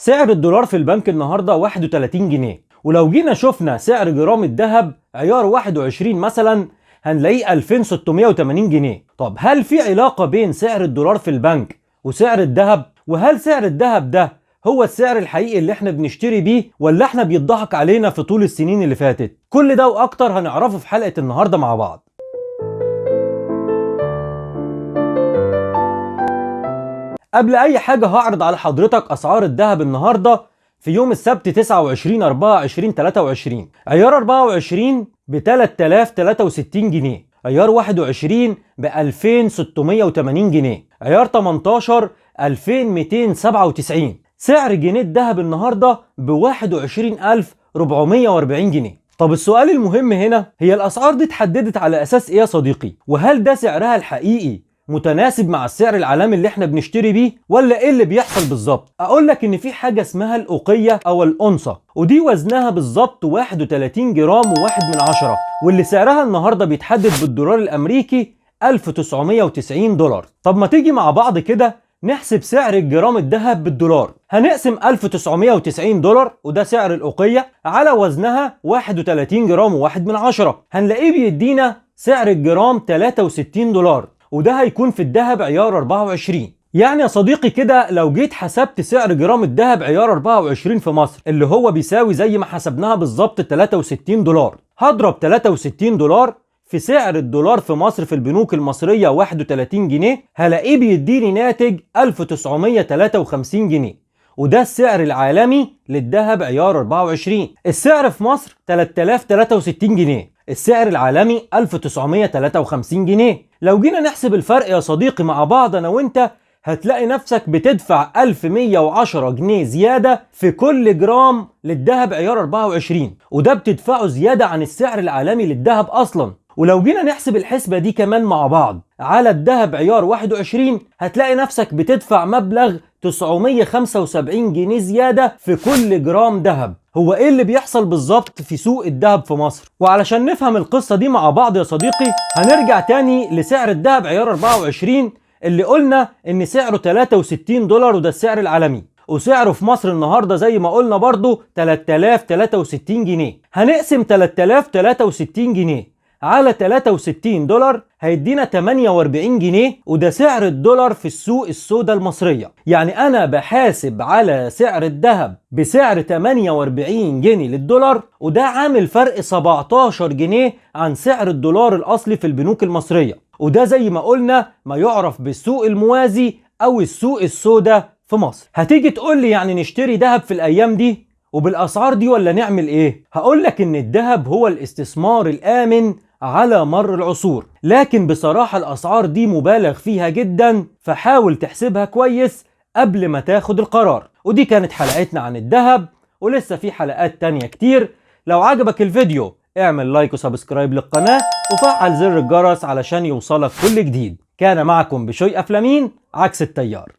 سعر الدولار في البنك النهاردة 31 جنيه، ولو جينا شفنا سعر جرام الذهب عيار 21 مثلا هنلاقيه 2680 جنيه. طب هل في علاقة بين سعر الدولار في البنك وسعر الذهب؟ وهل سعر الذهب ده هو السعر الحقيقي اللي احنا بنشتري بيه، ولا احنا بيضحك علينا في طول السنين اللي فاتت؟ كل ده واكتر هنعرفه في حلقة النهاردة مع بعض. قبل اي حاجة هعرض على حضرتك اسعار الذهب النهاردة في يوم السبت 29/4/2023. عيار 24 ب 3063 جنيه، عيار 21 ب 2680 جنيه، عيار 18 2297. سعر جنيه الذهب النهارده ب 21440 جنيه. طب السؤال المهم هنا، هي الاسعار دي اتحددت على اساس ايه يا صديقي؟ وهل ده سعرها الحقيقي متناسب مع السعر العالمي اللي احنا بنشتري بيه، ولا ايه اللي بيحصل بالظبط؟ اقول لك ان في حاجة اسمها الاوقيه او الأونصة، ودي وزنها بالظبط 31 جرام و1 من 10، واللي سعرها النهارده بيتحدد بالدولار الامريكي 1990 دولار. طب ما تيجي مع بعض كده نحسب سعر الجرام الذهب بالدولار. هنقسم 1990 دولار وده سعر الأوقية على وزنها 31 جرام و1 من 10، هنلاقيه بيدينا سعر الجرام 63 دولار، وده هيكون في الذهب عيار 24. يعني يا صديقي كده لو جيت حسبت سعر جرام الذهب عيار 24 في مصر اللي هو بيساوي زي ما حسبناها بالظبط 63 دولار، هضرب 63 دولار في سعر الدولار في مصر في البنوك المصرية 31 جنيه، هلاقيه بيديني ناتج 1953 جنيه، وده السعر العالمي للذهب عيار 24. السعر في مصر 3063 جنيه، السعر العالمي 1953 جنيه. لو جينا نحسب الفرق يا صديقي مع بعض انا وانت، هتلاقي نفسك بتدفع 1110 جنيه زيادة في كل جرام للذهب عيار 24، وده بتدفعه زيادة عن السعر العالمي للذهب أصلا. ولو جينا نحسب الحسبة دي كمان مع بعض على الذهب عيار 21، هتلاقي نفسك بتدفع مبلغ 975 جنيه زيادة في كل جرام ذهب. هو ايه اللي بيحصل بالظبط في سوق الذهب في مصر؟ وعلشان نفهم القصة دي مع بعض يا صديقي، هنرجع تاني لسعر الذهب عيار 24 اللي قلنا ان سعره 63 دولار وده السعر العالمي، وسعره في مصر النهارده زي ما قلنا برضو 3063 جنيه. هنقسم 3063 جنيه على 63 دولار هيدينا 48 جنيه، وده سعر الدولار في السوق السوداء المصرية. يعني أنا بحاسب على سعر الذهب بسعر 48 جنيه للدولار، وده عامل فرق 17 جنيه عن سعر الدولار الأصلي في البنوك المصرية، وده زي ما قلنا ما يعرف بالسوق الموازي أو السوق السوداء في مصر. هتيجي تقول لي يعني نشتري ذهب في الأيام دي وبالأسعار دي ولا نعمل إيه؟ هقول لك إن الذهب هو الاستثمار الآمن على مر العصور، لكن بصراحة الأسعار دي مبالغ فيها جدا، فحاول تحسبها كويس قبل ما تاخد القرار. ودي كانت حلقتنا عن الذهب، ولسه في حلقات تانية كتير. لو عجبك الفيديو اعمل like و subscribe للقناة وفعل زر الجرس علشان يوصلك كل جديد. كان معكم بشوي أفلامين عكس التيار.